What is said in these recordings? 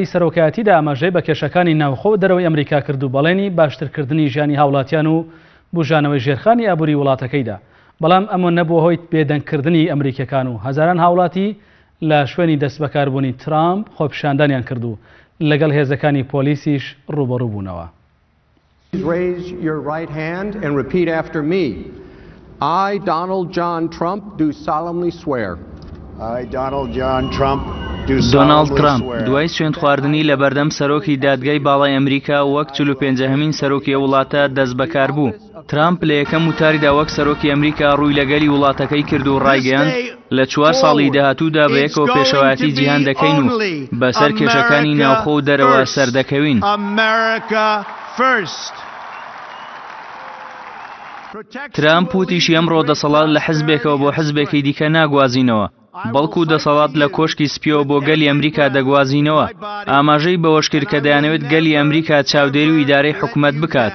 سەرۆکایەتیدا ئاماژەی بە کێشەکانی ناوخۆ و دەرەوەی ئەمریکا کرد و بەڵێنی باشترکردنی ژیانی هاوڵاتیان و بوژانەوەی ژێرخانی ئابووری وڵاتەکەی دا. بەڵام ئەمە نەبووە هۆی بێدەنگکردنی ئەمریکییەکان و هەزاران هاوڵاتی لە شوێنی دەستبەکاربوونی ترامپ خۆپیشاندانیان کرد و لەگەڵ هێزەکانی پۆلیسیش ڕووبەڕوو بوونەوە. Please raise your right hand and repeat after me. I, Donald John Trump, do solemnly swear. I, Donald John Trump, do دۆناڵد solemnly ترەمپ swear. دوای سوێندخواردنی لەبەردەم سەرۆکی دادگای باڵای ئەمریکا وەک 45هەمین سەرۆکی ئەو وڵاتە دەستبەکاربوو. ترامپ لە یەکەم وتاریدا وەک سەرۆکی ئەمریکا ڕووی لە گەلی وڵاتەکەی کرد و ڕایگەیاند، لە چوار ساڵی داهاتوودا بەیەکەوە پێشەوایەتی جیهان دەکەین و بەسەر کێشەکانی ناوخۆ و دەرەوە سەردەکەوین. ترامپ وتیشی ئەمڕۆ دەسەڵات لە حزبێکەوە بۆ حزبێکی دیکە ناگوازینەوە، بەڵکو دەسەڵات لە کۆشکی سپیەوە بۆ گەلی ئەمریکا دەگوازینەوە. ئاماژەی بەوەشکرد کە دەیانەوێت گەلی ئەمریکا چاودێری و ئیدارەی حکومەت بکات.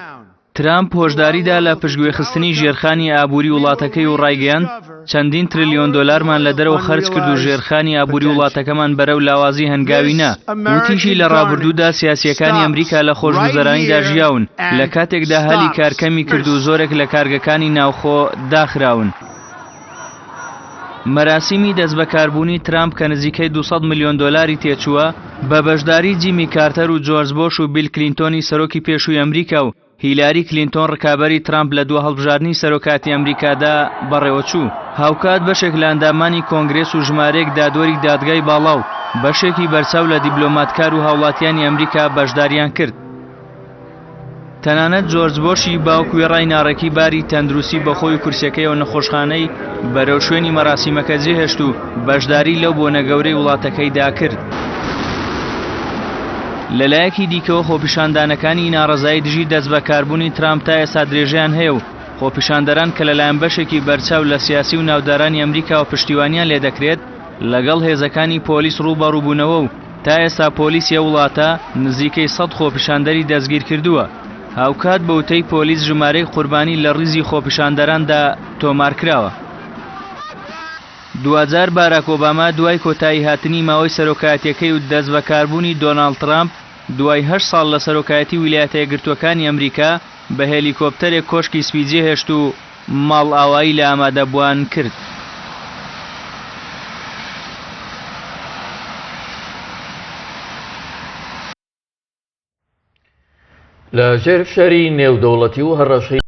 ترامپ هۆشداریدا لە پشتگوێخستنی ژێرخانی ئابووری وڵاتەکەی و ڕایگەیاند، چەندین ترلیۆن دۆلارمان لە دەرەوە خەرج کرد و ژێرخانی ئابووری وڵاتەکەمان بەرەو لاوازی هەنگاوی نا. وتیشی لە ڕابردوودا سیاسییەکانی ئەمریکا لە خۆشگوزەرانیدا ژیاون، لە کاتێکدا هەلی کار کەمی کرد و زۆرێک لە کارگەکانی ناوخۆ داخراون. مەراسیمی دەستبەکاربوونی ترامپ کە نزیکەی 200 ملیۆن دۆلاری تێچووە، بە بەشداری جیمی کارتەر و جۆرج بۆش و بیل کلینتۆنی سەرۆکی پێشووی ئەمریکا و هیلاری کلینتۆن ڕکابەری ترامپ لە دوا هەڵبژاردنی سەرۆکاتی ئەمریکادا بەڕێوەچوو. هاوکات بەشێک لە ئەندامانی کۆنگرێس و ژمارەیەک دادوەری دادگای باڵا و بەشێکی بەرچاو لە دیبلۆماتکار و هاوڵاتیانی ئەمریکا بەشداریان کرد. تەنانەت جۆرج بۆشی باوک وێڕای ناڕێکی باری تەندروستی بەخۆی و کورسیەکەیەوە نەخۆشخانەی بەرەو شوێنی مەراسیمەکە جێهێشت و بەشداری لەو بۆنە گەورەی وڵاتەکەیدا کرد. لەلایەکی دیکەوە خۆپیشاندانەکانی ناڕەزایی دژی دەستبەکاربوونی ترامپ تا ئێستا درێژەیان هەیە و خۆپیشاندەران کە لەلایەن بەشێکی بەرچاو لە سیاسی و ناودارانی ئەمریکاوە پشتیوانیان لێدەکرێت لەگەڵ هێزەکانی پۆلیس ڕووبەڕووبوونەوە و تا ئێستا پۆلیسی ئەو وڵاتە نزیکەی سەد خۆپیشاندەری دەستگیرکردووە، هاوکات بە وتەی پۆلیس ژمارەی قوربانی لە ڕیزی خۆپیشاندەراندا تۆمارکراوە. دواجار باراک ئۆباما دوای کۆتایی هاتنی ماوەی سەرۆکایەتیەکەی و دەستبەکاربوونی دۆناڵد ترامپ دوای هەشت ساڵ لە سەرۆکایەتی ویلایەتە یەکگرتووەکانی ئەمریکا بە هێلیکۆپتەرێک کۆشکی سپی جێهێشت و ماڵئاوایی لە ئامادەبووان کرد. لە ژێر فشاری نێودەوڵەتی و هەڕەشەی.